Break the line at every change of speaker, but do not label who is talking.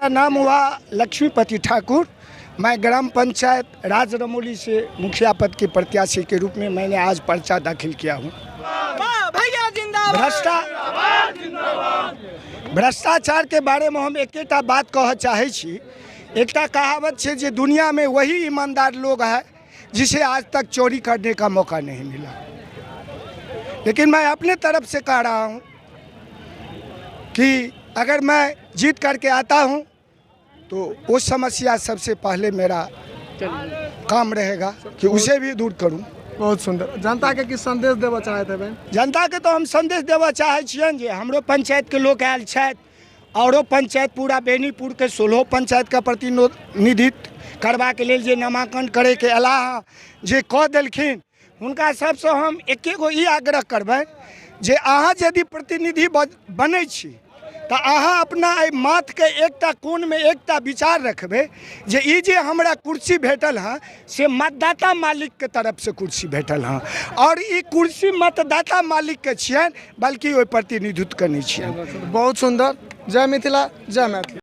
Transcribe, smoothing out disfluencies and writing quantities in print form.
नाम हुआ लक्ष्मीपति ठाकुर। मैं ग्राम पंचायत राज रमोली से मुखिया पद के प्रत्याशी के रूप में मैंने आज पर्चा दाखिल किया हूँ। भ्रष्टाचार के बारे में हम एकेटा बात कह चाहै छी। एकटा कहावत छै जे दुनिया में वही ईमानदार लोग है जिसे आज तक चोरी करने का मौका नहीं मिला। लेकिन मैं अपने तरफ से कह रहा हूँ कि अगर मैं जीत करके आता हूँ तो वो समस्या सबसे पहले मेरा काम रहेगा कि उसे भी दूर करूँ।
बहुत सुंदर। जनता के की संदेश देबऽ चाहैत हेबै?
जनताके तऽ हम संदेश देबऽ चाहै छियनि जे हमरो पंचायतके लोक आयल छथि, औरो पंचायत पूरा बेनीपुरके 16 पंचायतके प्रतिनिधित्व करबाके लेल जे नामांकन करैके अयलाह हँ, जे कऽ देलखिन, हुनका सबसँ हम एके गो ई आग्रह करबनि जे अहाँ यदि प्रतिनिधि बनै छी तऽ अहाँ अपना एहि माथके एकटा कोनमे एकटा विचार रखबै जे ई जे हमरा कुर्सी भेटल हँ से मतदाता मालिकके तरफसँ कुर्सी भेटल हँ, आओर ई कुर्सी मतदाता मालिकके छियनि, बल्कि ओहि प्रतिनिधित्वके नहि छियनि।
बहुत सुन्दर। जय मिथिला, जय मैथिली।